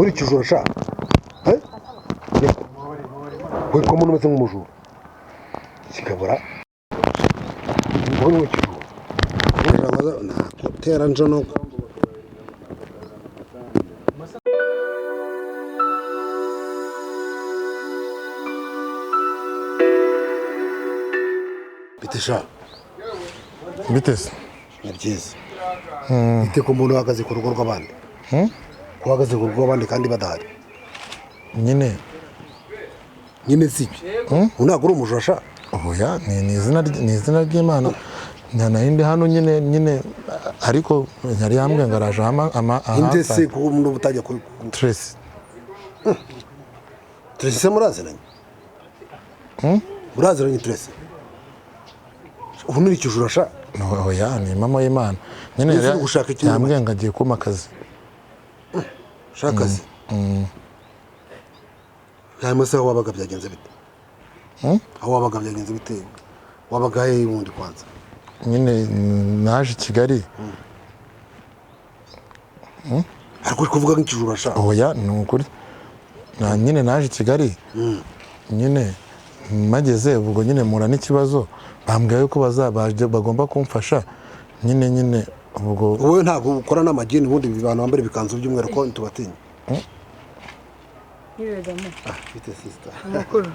Uri ikijura sha? Eh? We ko umuntu umeze nk'umujura kikabura ngo ni ikijura tera njono. Bite sha? Biteze. Ni byiza. Bite ko umuntu uhagaze ku rugo rw'abandi, ko uhagaze ku rugo rw'abandi kandi badahari? Nyine. Nyine si ibyo, ubu ntabwo uri umujura sha? Oya, ni izina ry'Imana. Nta nari ndi hano nyine, ariko yari yambwiye ngo araje ama Inde se? ahansa. Kuko umuntu utajya ku Tracy. Tracy se muraziranye? Muraziranye Tracy? Ubu ni ikijura sha? No, oya, ni mama y'Imana nyine. Ese Yari uri gushaka iki? Yambwiye ngo agiye kumpa akazi. Shaka akazi? Hanyuma se aho wabaga byagenze bite? Aho wabaga byagenze bite? Wabaga hehe ubundi kwanza? Nyine naje i Kigali. Ariko uri kuvuga nk'ikijura sha. Oya, ni ukuri. Nyine naje i Kigali nyine, mageze ubwo nyine mpura n'ikibazo, bambwira yuko bagomba kumfasha nyine ubwo. Wowe ntabwo ukora n'amagini ubundi, ibi bantu bambara ibikanzu by'umweru ko tubatinya? Nibegamo. Ah, bite sister? Amakuru?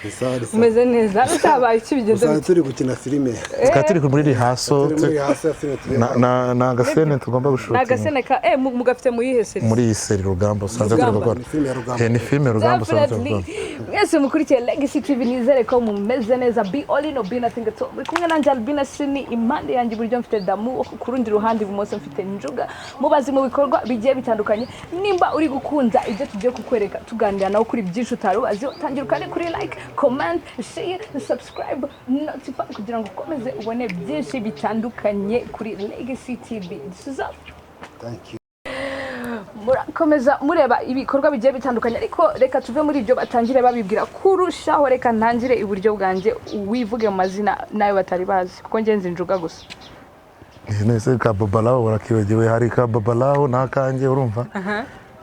Ni sawa, ni sawa. Umeze neza? Utabaye iki, bigenze Usanga bite? turi gukina filime. Tukaba turi muri rehearsal. Turi muri hasi ya filime turi. Ni agasene tugomba Ni gushutinga. agasene ka mugafite mu yihe seri? Muri iyi seri Rugamba usanze turi Rugamba. gukora. Ni filime ya Rugamba. Ni filime Rugamba usanze turi Definitely. gukora. Mwese mukurikiye Legacy TV, nizere ko mumeze neza. Be all in or be nothing at all. Muri kumwe nanjye Albina Sini, impande yanjye iburyo mfite Damu, ku rundi ruhande ibumoso mfite Njuga. Mubazi mu bikorwa bigiye bitandukanye. Nimba uri gukunda ibyo tugiye kukwereka, tuganira nawe kuri byinshi utari ubazi, tangira ukande kuri like, comment, share, subscribe, notify kugira ngo ukomeze ubone byinshi bitandukanye kuri Legacy TV. This is up. Thank you. Murakomeza mureba ibikorwa bigiye bitandukanye, ariko reka tuve muri ibyo batangire babibwira kurushaho. Reka ntangire iburyo bwanjye, wivuge mu mazina nayo batari bazi, kuko ngenzi Njuga gusa. Nese ka babalawo urakibagiwe? Hari ka babalawo n'akanjye, urumva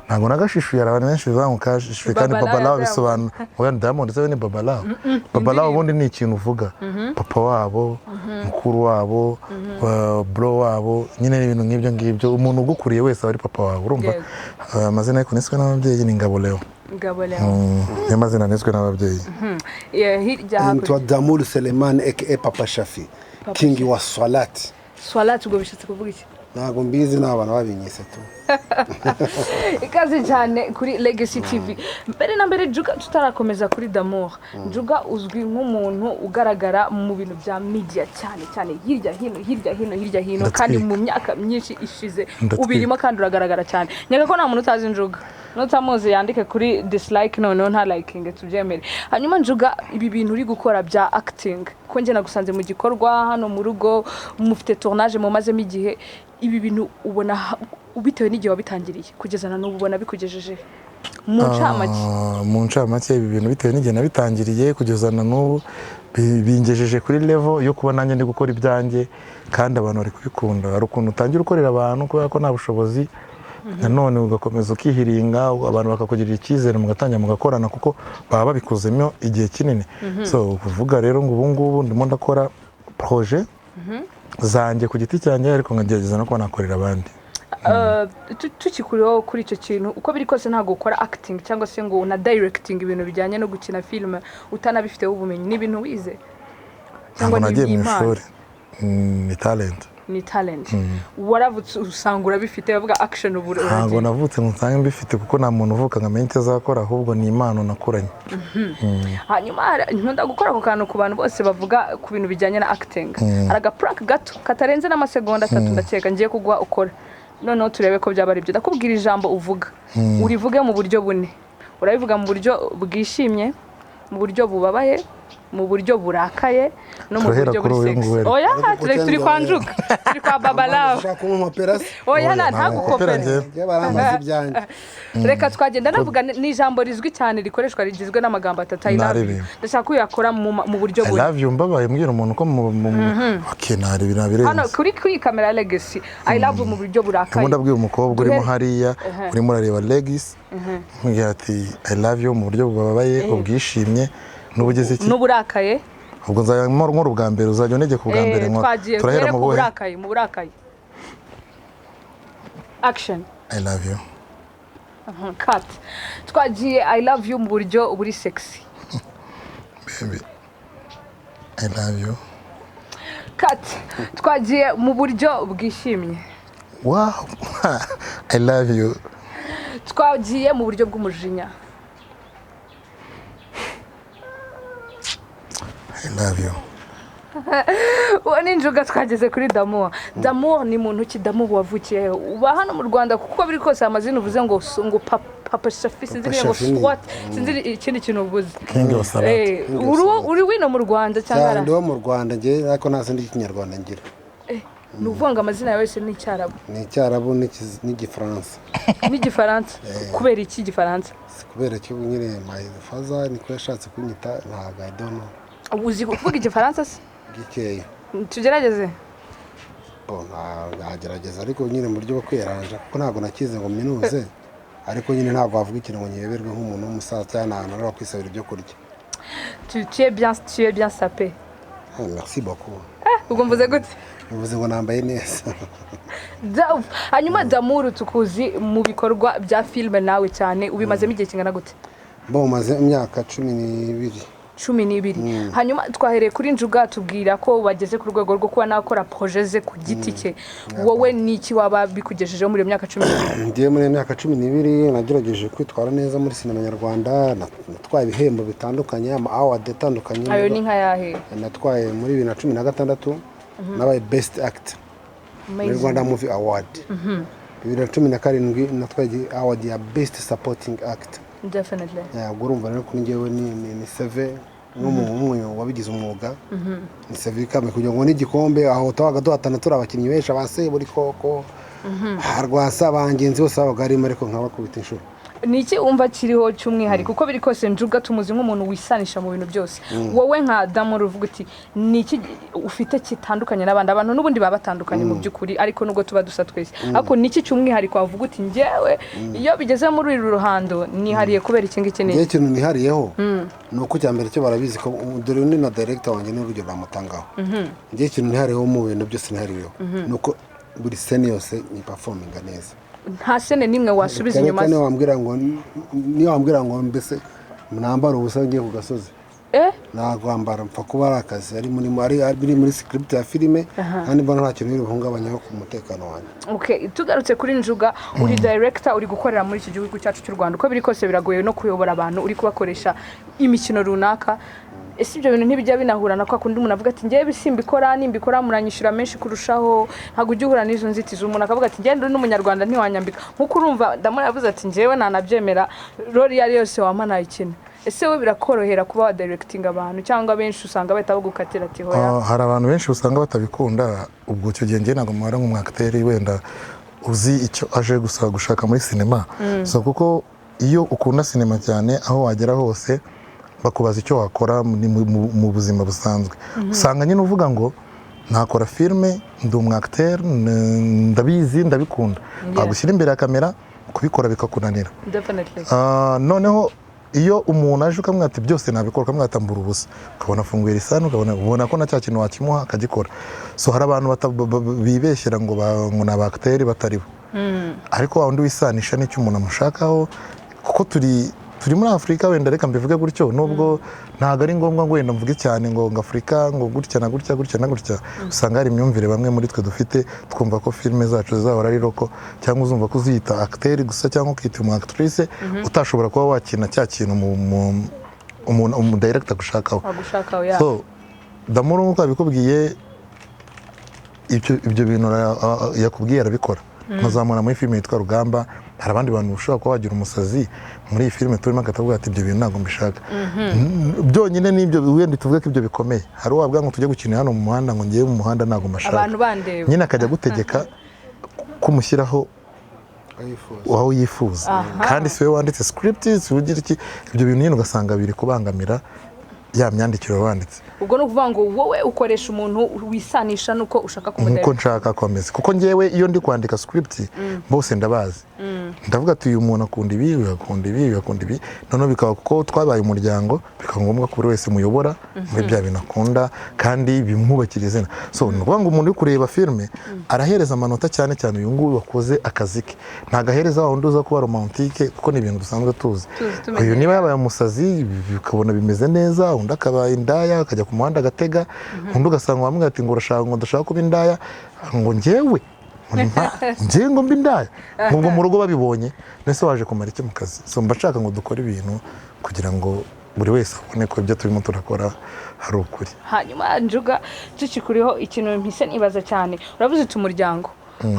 ntabwo nagashishuye. Hari abantu benshi bivuga ngo kashishuye kandi. Babalawo Babalawo ya bisobanura, oya, Diamond se we ni babalawo? Babalawo ubundi ni ikintu uvuga papa wabo, mukuru wabo, bro wabo, nyine ni ibintu nk'ibyo ngibyo. Umuntu ugukuriye wese aba ari papa wawe, urumva? Yego. Amazina ariko niswe n'ababyeyi ni Ngabo Leo. Ngabo Leo. Niyo mazina niswe n'ababyeyi. Yeah, hirya hakurya. Nitwa Damul Seleman aka Papa Shafi, King wa Swalati. Swalati ubwo bishatse kuvuga iki? Ntabwo mbizi, ni abantu babinyise tu. Ikaze cyane kuri Legacy TV. Mbere na mbere Njuga, tutarakomeza kuri Damour, Njuga uzwi nk'umuntu ugaragara mu bintu bya media cyane cyane, hirya hino, hirya hino, hirya hino, kandi Ndatwika. mu myaka myinshi ishize Ndatwika. ubirimo kandi uragaragara cyane. Nyega ko nta muntu utazi Njuga, n'utamuzi yandike kuri dislike, noneho nta liking tubyemere. Hanyuma Njuga, ibi bintu uri gukora bya acting, ko njye nagusanze mu gikorwa hano mu rugo, mufite tournage mumazemo igihe, ibi bintu ubona bitewe n'igihe wabitangiriye kugeza na n'ubu, ubona bikugejeje mu ncamake? Mu ncamake, ibi bintu bitewe n'igihe nabitangiriye kugeza na n'ubu bingejeje kuri level yo kuba nanjye ndi gukora ibyanjye kandi abantu bari kubikunda. Hari ukuntu utangira ukorera abantu kubera ko nta bushobozi, nanone ugakomeza ukihiringa, abantu bakakugirira icyizere, mugatangira mugakorana kuko baba babikozemo igihe kinini. So kuvuga rero ngo ubu ngubu ndimo ndakora projet zanjye ku giti cyanjye, ariko nkagerageza no kuba nakorera abandi. Tukikuriho kuri icyo kintu, uko biri kose ntabwo ukora acting cyangwa se ngo una directing ibintu bijyanye no gukina filime utanabifiteho ubumenyi. Ni ibintu wize Ntabwo cyangwa ni nagiye mu impano? ishuri. Ni talent. Ni talent, waravutse usanga urabifite, bavuga action ubu Ntabwo uragiye. navutse ngo nsange mbifite, kuko nta muntu uvuka ngo amenye icyo azakora, ahubwo ni impano nakuranye. Hanyuma nkunda gukora ako kantu ku bantu bose bavuga ku bintu bijyanye na acting. Hari agaprank gato katarenze n'amasegonda 3 ndakeka ngiye kuguha ukora, noneho turebe ko byaba ari byo. Ndakubwira ijambo uvuga, urivuge mu buryo bune. Urabivuga mu buryo bwishimye, mu buryo bubabaye. Mu buryo burakaye no mu Turahera buryo kuri buri uyu sexy. nguyu. Oya, Ariko turi kwa Njuga, turi kwa Babalawo. Ushaka kumpopera se? Oya, Oya, nta ntabwo ntagukopera. nkopera njyewe. Njye barambaza ibyanjye. Reka twagenda, navuga ni ijambo rizwi cyane rikoreshwa, rigizwe n'amagambo atatu, "I love you". Naribi. Ndashaka ko uyakora mu buryo I buri love you mbabaye, mbwira umuntu ko okay, nari hano nabirenze. kuri kamera ya Legacy, "I love you" mu buryo burakaye. Ndimo ndabwira umukobwa urimo hariya, urimo urareba Legacy, mubwira ati "I love you" mu buryo bubabaye, ubwishimye n'ubugeze iki? N'uburakaye. Ubwo nzajya nkora ubwa mbere, uzajya unegeka ubwa mbere nkora. Twagiye. Turahera Duhere mu ku buhe? burakaye, mu burakaye. Action. I love you. Cut. Twagiye, "I love you" mu buryo buri sexy. Baby, I love you. Cut. Twagiye mu buryo bwishimye. Wow, I love you. Twagiye mu buryo bw'umujinya. I love you. Uwo ni Njuga. Twageze kuri Damour. Damour ni muntu ki? Damour wavukiye he? Uba hano mu Rwanda? Kuko biri kose amazina uvuze ngo Papa Shafi, sinzi niba ngo Shafi ni- Swat, sinzi ikindi kintu uvuze. King of salad. Uri wino mu Rwanda cyangwa Cyane, ndi wo mu Rwanda njye, ariko nta sindi Kinyarwanda ngira. Ni ukuvuga ngo amazina yawe yose ni Icyarabu? Ni Icyarabu n'Igifaransa. N'igifaransa? Kubera iki Igifaransa? Si kubera ko nyine my father niko yashatse kunyita, ntabwo, I don't know. Uzi kuvuga Igifaransa se? Gikeya. Tugerageze. Bo, nagerageza, ariko nyine mu buryo bwo kwiyaranja, kuko ntabwo nakize ngo minuze, ariko nyine ntabwo wavuga ikintu ngo nyiyoberwe nk'umuntu w'umusaza cyangwa ahantu ashobora kwisabira ibyo kurya. Tu es bien sapé. Ah, merci beaucoup. Ubwo mvuze gute? Bivuze ngo nambaye neza. Hanyuma Damour, tukuzi mu bikorwa bya filime nawe cyane. Ubimazemo igihe kingana gute? Bo, maze imyaka 12. 12. Hanyuma twahereye kuri Njuga, tubwira ko bageze ku rwego rwo kuba nakora projet ze ku giti cye. Wowe ni iki waba bikugejejeho muri iyo myaka 12? Ngiye muri iyo myaka 12 nagerageje kwitwara neza muri sinema nyarwanda. Natwaye ibihembo bitandukanye, ama award atandukanye. Ayo ni nka yahe? Natwaye muri 2016, nabaye best actor muri Amazing. Rwanda Movie Award. 2017 natwaye award ya best supporting actor. Definitely. Ubwo urumva rero kuri njyewe ni CV nk'umuntu wabigize umwuga, ni CV ikamye kugira ngo n'igikombe aho twabaga duhatana turi abakinnyi benshi, aba Seburikoko, Rwasa, bangenzi bose babaga barimo, ariko nkabakubita inshuro. Ni iki wumva kiriho cy'umwihariko? Uko biri kose Njuga tumuzi nk'umuntu wisanisha mu bintu byose. Wowe nka Damour, uvuga uti ni iki ufite kitandukanye n'abandi? Abantu n'ubundi baba batandukanye mu by'ukuri, ariko nubwo tuba dusa twese, ariko ni iki cy'umwihariko wavuga uti njyewe iyo bigeze muri uru ruhando nihariye kubera iki ngiki Ngewe n'iki? ikintu nihariyeho ni uko icya mbere cyo barabizi ko dore ni na director wanjye, n'urugero namutangaho. Ngewe ikintu nihariyeho mu bintu byose nihariyeho ni uko buri scene yose nyiperforminga neza. Nta scene n'imwe wasubiza inyuma? Kereka niyo wambwira ngo mbese nambara ubusa ngiye ku gasozi, nagwambara, mpfa kuba ari akazi, ari muri ari ari muri script ya filime, kandi mbona nta kintu biri buhungabanyeho ku mutekano wanjye. Okay, tugarutse kuri Njuga, uri director, uri gukorera muri iki gihugu cyacu cy'u Rwanda. Uko biri kose biragoye no kuyobora abantu uri kubakoresha imikino runaka. Ese ibyo bintu ntibijya binahura na kwa kundi umuntu avuga ati ngewe simbikora, nimbikora muranyishyura menshi kurushaho? Ntabwo ujya uhura n'izo nzitizi, umuntu akavuga ati ngewe ndi n'umunyarwanda ntiwanyambika? Nkuko urumva Damour yavuze ati ngewe nanabyemera, role iyo ari yose wampa nayikina. Ese we birakorohera kuba wa directinga abantu, cyangwa benshi usanga bahita bagukatira ati hoya? Ah, hari abantu benshi usanga batabikunda. Ubwo icyo gihe njye ntabwo mubara nk'umwakiteri wenda uzi icyo aje gusa gushaka muri sinema. So kuko iyo ukunda sinema cyane, aho wagera hose bakubaza icyo wakora mu buzima busanzwe, usanga nyine uvuga ngo nakora filime, ndi umwakiteri, ndabizi, ndabikunda. Bagushyira imbere ya kamera kubikora bikakunanira. Ah, noneho iyo umuntu aje ukamwata ati byose nabikora, ukamwatambura ubusa, ukabona afunguye lisani, ukabona ubona ko na cya kintu wakimuha akagikora. So hari abantu bibeshyera ngo ni abakiteri batari bo, ariko wa wundi wisanisha n'icyo umuntu amushakaho, kuko turi muri Afurika, wenda reka mbivuge gutyo, nubwo ntabwo ari ngombwa ngo wenda mvuge cyane ngo Afurika ngo gutya na gutya, gutya na gutya. Usanga hari imyumvire bamwe muri twe dufite, twumva ko filime zacu zizahora ari local, cyangwa uzumva ko uziyita acteur gusa cyangwa ukita umu actrice utashobora kuba wakina cya kintu umuntu umu director agushakaho. Agushakaho ya. So Damour, nk'uko yabikubwiye, ibyo bintu yakubwiye arabikora. Nkazamura muri filime yitwa Rugamba. Hari abandi bantu ushobora kuba wagira umusazi muri iyi filime turimo, akatavuga ati: "Ibyo bintu ntabwo mbishaka." Byonyine n'ibyo, wenda tuvuge ko ibyo bikomeye, hari uwabwira ngo tujye gukina hano mu muhanda, ngo ngewe mu muhanda ntabwo mbashaka. Abantu bandeba. Nyine akajya agutegeka kumushyiraho ayifuza. Aho yifuza, kandi si we wanditse script, si we ugira iki. Ibyo bintu nyine ugasanga biri kubangamira ya myandikire wanditse. Ubwo ni ukuvuga ngo wowe ukoresha umuntu wisanisha n'uko ushaka Nkuko kumudera. nshaka ko ameze, kuko ngewe iyo ndi kwandika script bose ndabazi. Ndavuga ati: "Uyu muntu akunda ibi, uyu akunda ibi, uyu akunda ibi." Noneho bikaba, kuko twabaye umuryango, bikaba ngombwa ko buri wese muyobora muri bya bintu akunda kandi bimwubakira izina. So ni ukuvuga ngo umuntu uri kureba filime arahereza amanota cyane cyane uyu nguyu wakoze akazi ke, ntabwo ahereza wa wundi uza kuba romantique, kuko ni ibintu dusanzwe tuzi. Tuzi, tumenyereye. Uyu niba yabaye umusazi ukabona bimeze neza, undi akaba indaya akajya ku muhanda agatega, undi ugasanga wamubwira ati ngo urashaka, ngo ndashaka kuba indaya, ngo njyewe ngo njyewe ngo mbe indaya, ngo mu rugo babibonye, mbese waje kumara iki mu kazi? So mba nshaka ngo dukore ibintu kugira ngo buri wese abone ko ibyo turimo turakora hari ukuri. Hanyuma Njuga, tukikuriho, ikintu mpise nibaza cyane, uravuze uti umuryango,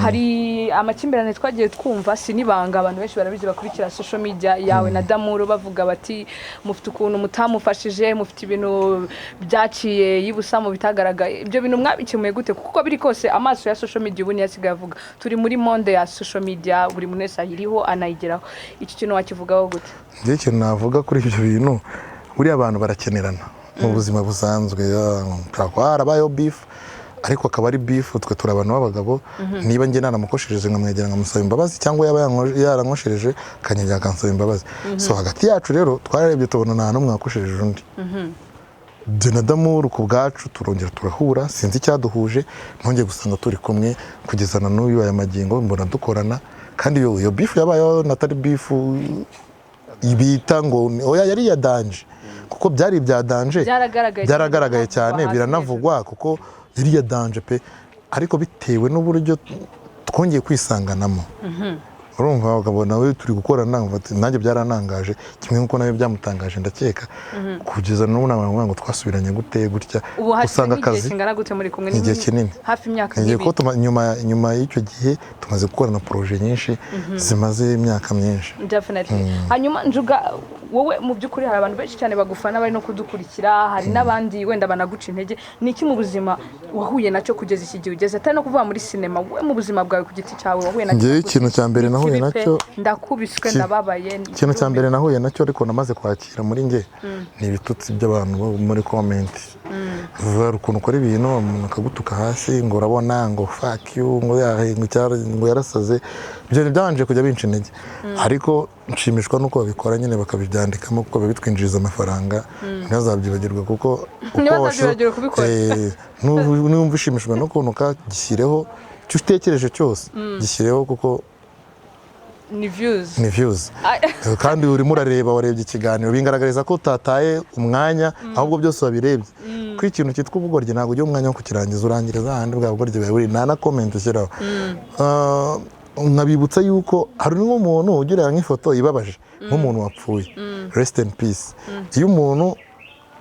hari amakimbirane twagiye twumva, si n'ibanga, abantu benshi barabizi bakurikira social media yawe na Damuru, bavuga bati mufite ukuntu mutamufashije, mufite ibintu byaciye y'ubusa mu bitagaragaye. Ibyo bintu mwabikemuye gute? Kuko biri kose amaso ya social media ubu niyo asigaye avuga. Turi muri monde ya social media, buri muntu wese ayiriho, anayigeraho. Iki kintu wakivugaho gute? Njye ikintu navuga kuri ibyo bintu, buriya abantu barakenerana mu buzima busanzwe. Ushobora kuba harabayeho beef, ariko akaba ari beef twe turi abantu b'abagabo. Niba njye naramukoshereje nkamwegera nkamusaba imbabazi, cyangwa yaba yarankoshereje akanyegera akansaba imbabazi. So hagati yacu rero twararebye tubona nta n'umwe wakoshereje undi. Jye na Damuru ku bwacu turongera turahura, sinzi icyaduhuje, ntongeye gusanga turi kumwe kugeza na n'uyu aya magingo, mbona dukorana. Kandi iyo beef yabayeho natari beef bita ngo oya, yari iya danger, kuko byari ibya danger. Byaragaragaye. Byaragaragaye cyane. Hasi. Biranavugwa kuko yari iya danger pe, ariko bitewe n'uburyo twongeye kwisanganamo, urumva ukabona we turi gukorana, nkumva ati, nanjye byarantangaje kimwe nk'uko nawe byamutangaje, ndakeka kugeza n'ubu ntabwo ngo twasubiranye gute gutya. Ubu hashize Usanga nk'igihe akazi kingana gute muri kumwe? Ni igihe kinini. Hafi imyaka Ni igihe nk'ibiri. kuko nyuma y'icyo gihe tumaze gukorana projet nyinshi zimaze imyaka myinshi. Definitely. Hanyuma Njuga, wowe mu by'ukuri hari abantu benshi cyane bagufana bari no kudukurikira, hari n'abandi wenda banaguca intege. Ni iki mu buzima wahuye nacyo kugeza iki gihe ugeze, atari no kuvuga muri sinema, wowe mu buzima bwawe ku giti cyawe wahuye nacyo? Njyewe ikintu cya mbere nahuye Kibi pe, nacyo ndakubiswe, ndababaye. Ikintu cya mbere nahuye nacyo ariko namaze kwakira muri njye ni ibitutsi by'abantu bo muri comment. Hari ukuntu ukora ibintu umuntu akagutuka hasi ngo urabona ngo fuck you, ngo ngo ngo yarasaze. Ibyo bintu byabanje kujya binca intege, ariko nshimishwa nuko babikora nyine bakabibyandikamo, kuko biba bitwinjiriza amafaranga. Ntibazabyibagirwa kuko uko Ntibazabyibagirwe kubikora. Numva ushimishijwe n'ukuntu gishyireho, icyo utekereje cyose gishyireho kuko Ni views. Ni views. Kandi urimo urareba, warebye ikiganiro, bingaragariza ko utataye umwanya, ahubwo byose wabirebye. Kuko ikintu cyitwa ubugoryi ntabwo ugira umwanya wo kukirangiza, urangiriza ahandi bwa bugoryi bwawe buri, nta na comment ushyiraho. Nkabibutsa yuko hari nk'umuntu ugira nk'ifoto ibabaje nk'umuntu wapfuye, rest in peace. Iyo umuntu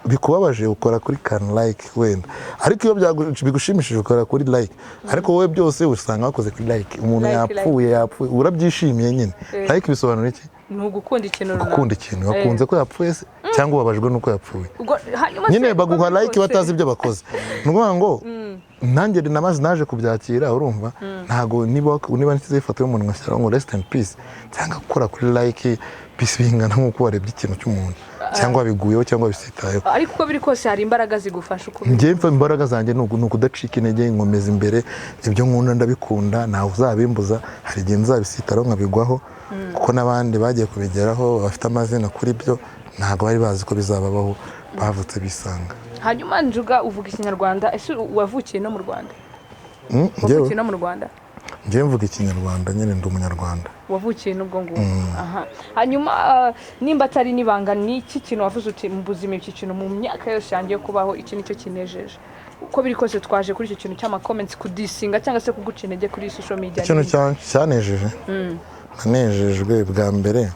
bikubabaje ukora kuri can like wenda, ariko iyo bigushimishije ukora kuri like, ariko wowe byose usanga wakoze kuri like. Umuntu Like, yapfuye, yapfuye, urabyishimiye nyine. Like bisobanura iki? Ni ugukunda ikintu runaka. Gukunda ikintu. Wakunze ko yapfuye se, cyangwa ubabajwe n'uko yapfuye? Ubwo hanyuma Nyine se, baguha uko like biri kose- batazi ibyo bakoze. Ni ukuvuga ngo nanjye namaze naje kubyakira, urumva ntabwo niba nshyizeho ifoto y'umuntu ngashyiraho ngo rest in peace cyangwa gukora kuri like, peace bingana nk'uko warebye ikintu cy'umuntu, cyangwa wabiguyeho cyangwa wabisitayeho. Ariko uko biri kose hari imbaraga zigufasha uko Njyewe mfa imbaraga zanjye ni ukudacika intege, nkomeza imbere. Ibyo nkunda ndabikunda, ntawe uzabimbuza. Hari igihe nzabisitaraho nkabigwaho, kuko n'abandi bagiye kubigeraho bafite amazina kuri byo ntabwo bari bazi ko bizababaho, bavutse bisanga. Hanyuma Njuga, uvuga Ikinyarwanda, ese wavukiye no mu Rwanda? Njyewe Wavukiye no mu Rwanda? Njyewe mvuga Ikinyarwanda nyine, ndi Umunyarwanda. Wavukiye n'ubwo ngubwo. Aha, hanyuma nimba atari n'ibanga, ni iki kintu wavuze uti mu buzima iki kintu mu myaka yose yanjye yo kubaho iki nicyo kinejeje? Uko biri kose twaje kuri icyo kintu cy'amacomments, kudisinga cyangwa se kuguca intege kuri social media. Ikintu cyanejeje, nanejejwe bwa mbere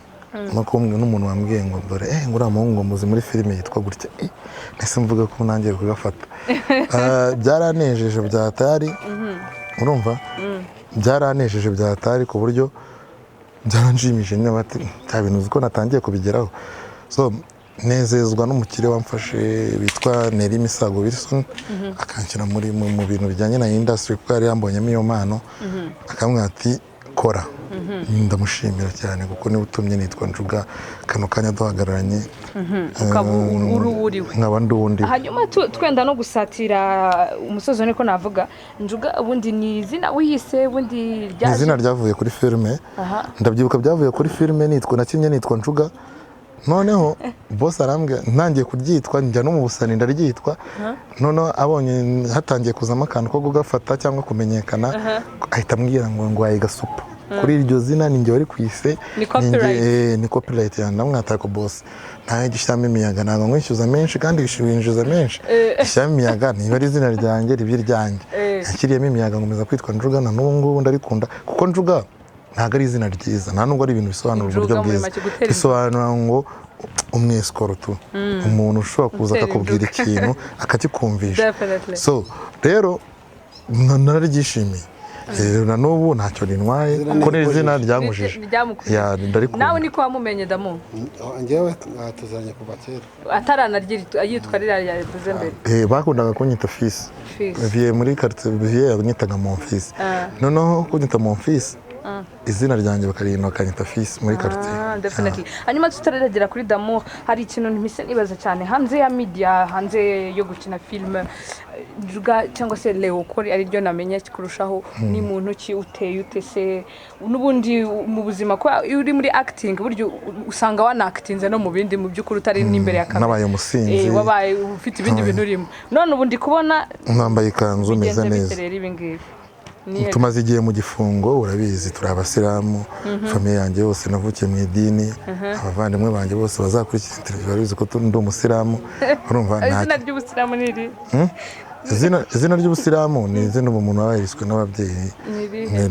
no kumwe n'umuntu wambwiye ngo dore ngo uriya muhungu ngo muzi muri filime yitwa gutya, nahise mvuga ko nangiye kugafata. Byaranejeje byatari, urumva byaranejeje byatari ku buryo Byaranshimishije nyine, bati bya bintu uzi ko natangiye kubigeraho. So nezezwa n'umukire wamfashe witwa Neri Misago Wilson, akanshyira muri mu bintu bijyanye na industry, kuko yari yambonyemo iyo mpano, akambwira ati kora. Ndamushimira cyane kuko niwe utumye nitwa Njuga kano kanya duhagararanye. Ukaba uri uwuriwe. Nkaba ndi uwundi. Hanyuma twenda no gusatira umusozi, niko navuga. Njuga ubundi ni izina wiyise, ubundi Ni ryaje? Izina ryavuye kuri filime. Ndabyibuka, byavuye kuri filime nitwa, nakinnye nitwa Njuga. Noneho boss arambwira, ntangiye kuryitwa, njya no mu busani ndaryitwa. Noneho abonye hatangiye kuzamo akantu ko kugafata cyangwa kumenyekana, ahita ambwira ngo waye gasupa kuri iryo zina, ni njye wari kwise. Ni copyright. Ni copyright yanjye. Ndamwataka, boss ntawe gishyiramo imiyaga, ntabwo nkwishyuza menshi kandi winjiza menshi, gishyiramo imiyaga, niba ari izina ryanjye ribe iryanjye. Nashyiriyemo imiyaga, nkomeza kwitwa Njuga, na n'ubu ngubu ndarikunda, kuko Njuga ntabwo ari izina ryiza, nta nubwo ari ibintu bisobanura Njuga uburyo muri bwiza. make gutera injuga. Bisobanura ngo umwesikoro tu, umuntu ushobora kuza Gutera akakubwira injuga. ikintu akakikumvisha. Definitely. So rero nararyishimiye rero, na n'ubu ntacyo rintwaye Izina kuko ni izina ntirikujije. ryankujije. Ryamukujije. Ya, ndarikunda. Nawe niko wamumenye, Damu? Njyewe tuzanye kuva kera. Ataranarya yitwa ririya yavuze mbere. Bakundaga kunyita fils. Fils. Vieux muri quartier, vieux yanyitaga mon fils. Noneho kunyita mon fils, izina ryanjye bakarihindura bakanyita fils muri quartier. Ah, definitely. Hanyuma tutaragera kuri Damour, hari ikintu mpise nibaza cyane hanze ya media, hanze yo gukina filime. Njuga cyangwa se Leo, ko ari ryo namenye kurushaho, ni muntu ki? Uteye ute se n'ubundi mu buzima? Ko iyo uri muri acting, burya usanga wanakitinze no mu bindi, mu by'ukuri utari n'imbere ya kamera. Nabaye umusinzi. Wabaye ufite ibindi bintu urimo, none ubu ndi kubona Nambaye ikanzu meze bigenze bite neza. rero ibi ngibi? Ni Tumaze igihe mu gifungo, urabizi, turi abasilamu, famille yanjye yose navukiye mu idini, abavandimwe banjye bose bazakurikira interview barabizi ko ndi umusilamu, urumva nta Izina ry'ubusilamu ni iri? Izina ry'ubusilamu ni izina ubu umuntu aba yariswe n'ababyeyi. Ni irihe?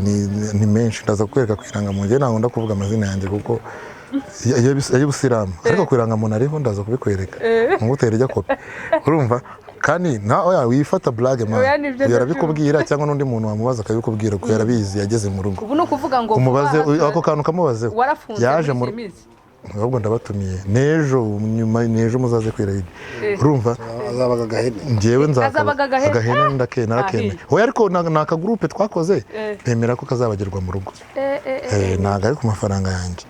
Ni menshi, ndaza kukwereka ku irangamuntu. Njyewe ntabwo nkunda kuvuga amazina yanjye kuko ay'ubusilamu, ariko ku irangamuntu ariho, ndaza kubikwereka ngutera ijya kopi. Urumva kandi nta oya wifata blague man. Oya, nibyo. Uyu arabikubwira cyangwa n'undi muntu wamubaza akabikubwira kuko yarabizi, yageze mu rugo. Ubu ni ukuvuga ngo Umubaze. vuba aha Ako kantu kamubazeho. Warafunze Yaje muri mu iyi minsi? Ahubwo ndabatumiye n'ejo, nyuma n'ejo muzaze kwira. Urumva? Azabaga agahene. Njyewe nzakaba Kazabaga agahene? Agahene narakemeye. Ahiye. Oya, ariko ni akagurupe twakoze, bemera ko kazabagerwa mu rugo. Ntabwo ari ku mafaranga yanjye.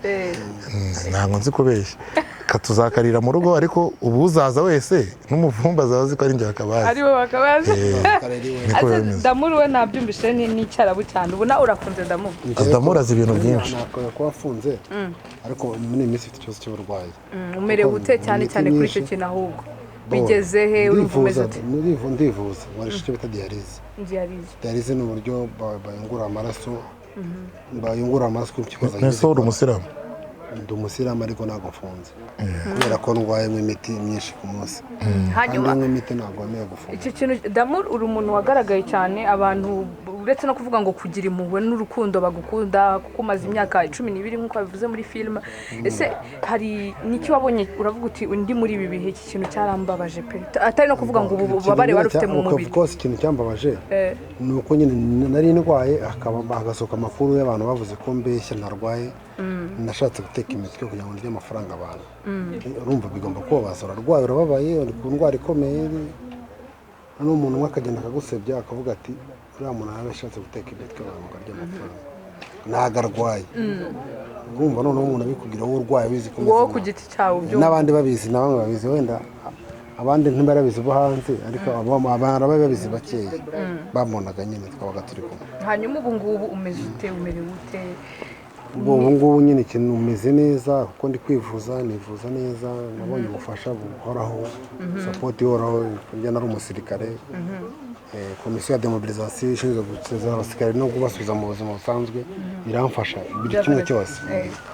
Ntabwo nzi kubeshya, katuzakarira mu rugo, ariko ubu uzaza wese n'umuvumba azaba azi ko ari njye wakabazi. Ari bo bakabazi. Karere iwe. Niko biba bimeze. Damuru we nabyumvise, ni n'icyarabu cyane. Ubu nawe urafunze, Damu? Damuru azi ibintu byinshi. Nakora kuba afunze, ariko muri iyi minsi mfite ikibazo cy'uburwayi. Umerewe ute cyane Imiti cyane kuri icyo myinshi. kintu? Ahubwo bigeze he? Urumva umeze Ndivuza. ute? Ndivuza, nkoresha icyo bita dialyse. Dialyse. Dialyse ni uburyo bayungurura amaraso, impyiko zanjye Nese uri zikora. umusilamu? Ndi umusilamu, ariko ntabwo mfunze kubera ko ndwayemo imiti myinshi ku munsi, kandi Hanyuma nywa imiti ntabwo wemewe gufunga. Icyo kintu, Damur, uri umuntu wagaragaye cyane, abantu uretse no kuvuga ngo kugira impuhwe n'urukundo bagukunda, kuko umaze imyaka 12 nk'uko babivuze muri filime. Ese hari n'icyo wabonye uravuga uti undi muri ibi bihe iki kintu cyarambabaje pe, atari no kuvuga ngo ubu bubabare wari ufite mu mubiri? Of course, ikintu cyambabaje ni uko nyine nari ndwaye, hakaba hagasohoka amakuru y'abantu bavuze ko mbeshya ntarwaye, nashatse guteka imitwe kugira ngo ndye amafaranga abantu. Urumva bigomba kubabaza, urarwaye, urababaye, uri ku ndwara ikomeye, noneho umuntu umwe akagenda akagusebya, akavuga ati uriya muntu yaba ashatse guteka imitwe abantu ngo arye amafaranga, ntabwo arwaye. Urumva noneho umuntu abikubwira wowe urwaye, ubizi ko umeze Wowe ku nabi. giti cyawe ubyumva. N'abandi babizi, na bamwe babizi, wenda abandi ntibarabizi bo hanze, ariko abantu babizi bakeya bamubonaga nyine, twabaga turi kumwe. Hanyuma ubu ngubu umeze ute? Umerewe ute? Ubu ngubu nyine ikintu umeze neza kuko ndi kwivuza, nivuza neza, nabonye ubufasha buhoraho, support ihoraho. Njya nari umusirikare. Komisiyo ya demobilisation ishinzwe gusezera abasirikare no kubasubiza mu buzima busanzwe iramfasha buri kimwe cyose.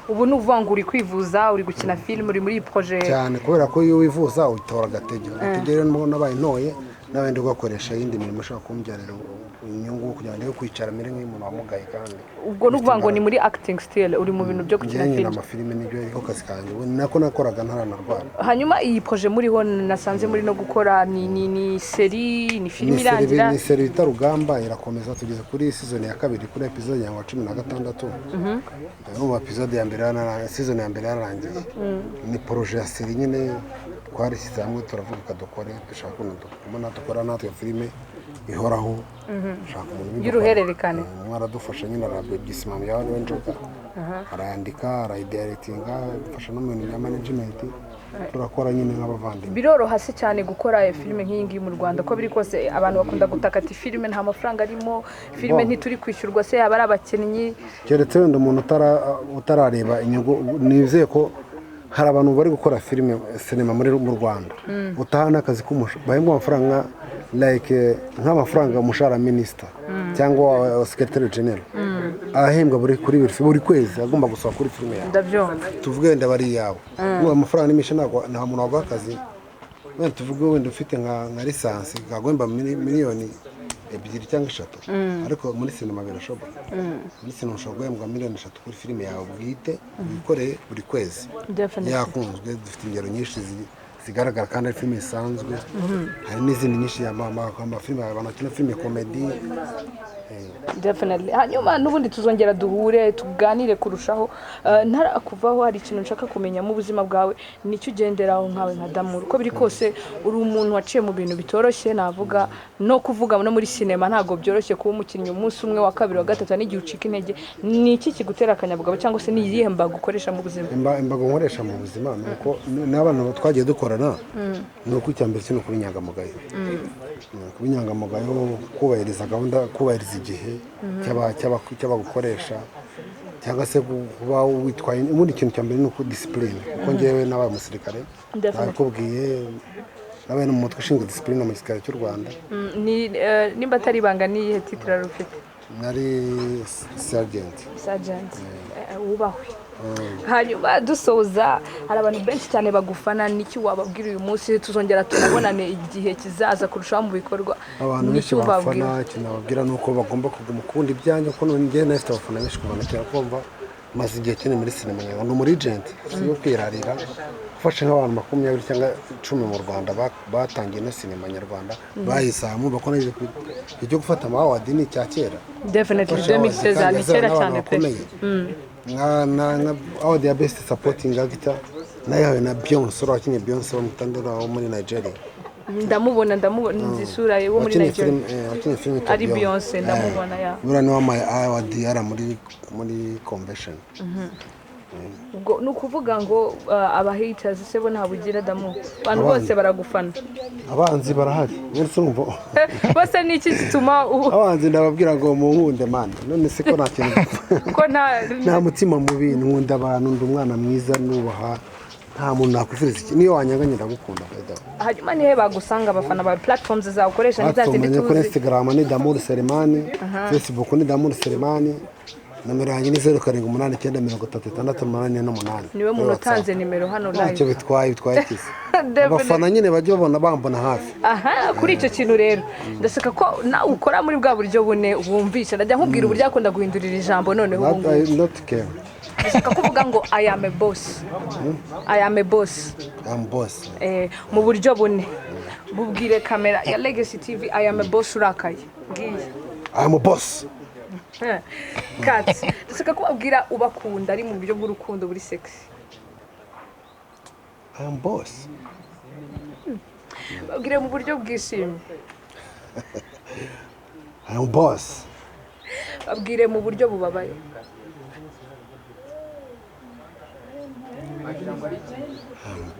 Ubu ni ukuvuga ngo uri kwivuza, uri gukina filime, uri muri iyi projet. Cyane, kubera ko iyo wivuza utora agatege. Agatege rero nabaye ntoye, nabaye ndi kugakoresha iyindi mirimo ishobora kumbyarira inyungu kugira ngo ndeke kwicara mere nk'umuntu wamugaye kandi Ubwo ni ukuvuga ngo ni muri acting still, uri mu bintu byo gukina njyewe nyina filime? Amafilime nibyo ariko kazi kanjye. Ubu ni nako nakoraga ntaranarwara. Hanyuma iyi projet muriho nasanze muri no gukora ni série, ni filime Ni série irangira? Ni série bita Rugamba, irakomeza. Tugeze kuri season ya kabiri, kuri episode ya 16. Ndumva episode ya mbere season ya mbere yararangiye. Ni projet ya série nyine twarishyize hamwe, turavuga dukore, dushaka ukuntu tubona dukora natwe filime ihoraho, dushaka umuntu ubidukora. Y'uruhererekane. Umwe aradufasha nyine, arabisimamira niwe Njuga, arayandika, arayidirectinga, adufasha no mu bintu bya management, turakora nyine nk'abavandimwe. Biroroha se cyane gukora filime nk'iyi ngiyi mu Rwanda? Uko biri kose abantu bakunda gutaka ati filime nta mafaranga arimo, filime Bon. ntituri kwishyurwa se, yaba ari abakinnyi. Keretse wenda umuntu utarareba inyungu. Nizeye ko hari abantu bari gukora filime, sinema mu Rwanda, utahana akazi bahembwa amafaranga like nk'amafaranga umushahara minisita cyangwa wa secretary general ahembwa buri kwezi, agomba gusohoka kuri filime yawe. Ndabyumva. Tuvuge wenda bari iyawe, ubu amafaranga ni menshi, ntabwo nta muntu waguha akazi. Wenda tuvuge wenda ufite nka licence kaguhemba miliyoni 2 cyangwa 3, ariko muri sinema birashoboka. Muri sinema ushobora guhembwa miliyoni 3 kuri filime yawe bwite wikoreye buri kwezi. Definitely. Yakunzwe, dufite ingero nyinshi zigaragara kandi ari filime zisanzwe. Hari n'izindi nyinshi, amafilime, abantu bakina filime comedy. Definitely. Hanyuma n'ubundi tuzongera duhure tuganire kurushaho. Ntarakuvaho hari ikintu nshaka kumenya mu buzima bwawe, nicyo ugenderaho nkawe nka Damour. Uko biri kose uri umuntu waciye mu bintu bitoroshye, navuga no kuvuga no muri sinema ntabwo byoroshye kuba umukinnyi umunsi umwe, wa kabiri, wa gatatu, n'igihe ucika intege. Ni iki kigutera akanyabugabo cyangwa se ni iyihe mbago ukoresha mu buzima? Imbago nkoresha mu buzima ni uko n'abantu twagiye dukorana, ni uko icya mbere kino kuba inyangamugayo. Kuba inyangamugayo, kubahiriza gahunda, kubahiriza igihe cy'abagukoresha, cyangwa se kuba witwaye. Ubundi ikintu cya mbere ni uko discipline, kuko njyewe nabaye umusirikare. Nabikubwiye, nabaye no mu mutwe ushinzwe discipline mu gisirikare cy'u Rwanda. Nimba atari ibanga, ni iyihe titre wari ufite? Nari sergeant. Sergeant. Wubahwe. Hanyuma dusoza, hari abantu benshi cyane bagufana, niki wababwira uyu munsi? Tuzongera tunabonane igihe kizaza kurushaho mu bikorwa. Abantu benshi Niki ubabwira? bafana, ikintu nababwira ni uko bagomba kuguma ukunda ibyanjye, kuko njyewe nafite abafana benshi kuva na kera. Kumva maze igihe kinini muri sinema nyarwanda, ni umu legend, si yo kwirarira. Ufashe nk'abantu 20 cyangwa 10 mu Rwanda batangiye no sinema nyarwanda bayisamu, bako naje icyo gufata ama award ni icya kera. Definitely, 2016 ni kera cyane pe. Nka award ya best supporting actor nayahawe na Beyonce, uriya wakinnye Beyonce bamutandura wo muri Nigeria. Ndamubona, ndamubona, nzi isura ye, wo muri Wakinnye Nigeria. Wakinnye filime yitwa Ari Beyonce, ndamubona, ya. Buriya niwe wampaye award yari muri convention. Ubwo ni ukuvuga ngo aba haters se bo ntabwo ugira, Damu? Abantu Abanzi. bose baragufana? Abanzi barahari, mwese urumva. Bose ni iki gituma Abanzi ndababwira ngo munkunde man, none se ko nta kintu ko nta nta mutima mubi, nkunda abantu, ndi umwana mwiza, nubaha, nta muntu nakwifuriza iki, niyo wanyanga ndagukunda by the way. Hanyuma nihe bagusanga abafana ba platforms zawe ukoresha? Ni za zindi Platform kuri tuzi. Instagram ni Damour Selemani, Facebook ni Damour Selemani, nomero yanjye ni 0789306848. Niwe muntu utanze nimero hano Ntacyo live. bitwaye, bitwaye ikizi? Definitely. Abafana nyine bajya babona bambona hafi. Aha, kuri icyo kintu rero ndashaka ko nawe ukora muri bwa buryo bune wumvisha, ndajya nkubwira uburyo akunda guhindurira ijambo. Noneho ubu Not, ngubu I not care. Ndashaka kuvuga ngo "I am a boss, I am a boss." I'm boss. Mu buryo bune bubwire kamera ya Legacy TV "I am a boss" urakaye ngiye. I'm a boss. Cut. Ndashaka kubabwira ubakunda ari mu buryo bw'urukundo buri sexy. I'm boss. Babwire mu buryo bwishimye. I'm boss. Babwire mu buryo bubabaye.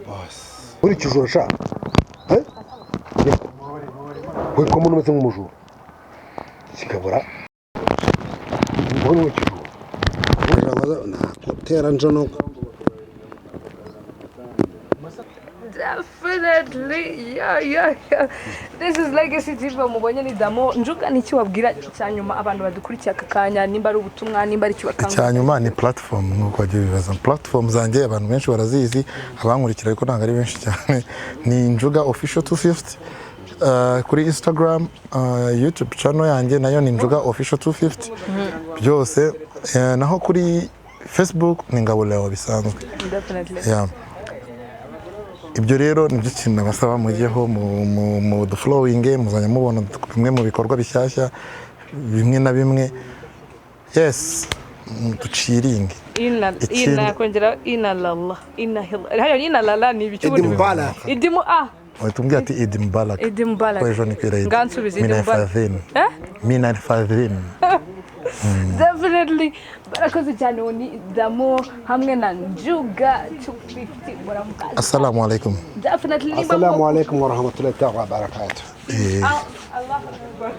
Boss. Uri ikijura sha? Eh? We ko umuntu umeze nk'umujura. Kikabura. Mbona uri ikijura. Nakutera njono. Definitely, yeah. This is Legacy TV, mubonye ni Damo Njuga. Ni iki wabwira cya nyuma abantu badukurikiye aka kanya, nimba ari ubutumwa, nimba ari icyo bakangurira? Icya nyuma ni platform, nk'uko bagiye bibaza. Platform zanjye abantu benshi barazizi, abankurikira ariko ntabwo ari benshi cyane, ni Njuga Official 250. Kuri Instagram, YouTube channel yanjye nayo ni Njuga Official 250 byose. Naho kuri Facebook ni Ngabo Leo bisanzwe. Definitely. Yeah. Ibyo rero nibyo kintu nabasaba, mujyeho mu dufollowinge, muzajya mubona bimwe mu bikorwa bishyashya bimwe na bimwe. Yes, duciringe. Ina ina kongera ina lala ina hila hariya ina lala ni ibiki Idi ubundi? Mubarak. Idimu ah. Uhita umbwira ati Idi Mubarak. Idi Mubarak. Ko ejo ni kwira Idi. Ngansubize Idi Mina Mubarak. Fadhin. Eh? Mina Fadhin. Definitely, barakoze cyane. Uwo ni Damo hamwe na Njuga 250 muramukazi. Assalamu alaikum. Definitely, nimba Assalamu alaikum warahmatullahi ta'ala wabarakatuh. Allahu Akbar.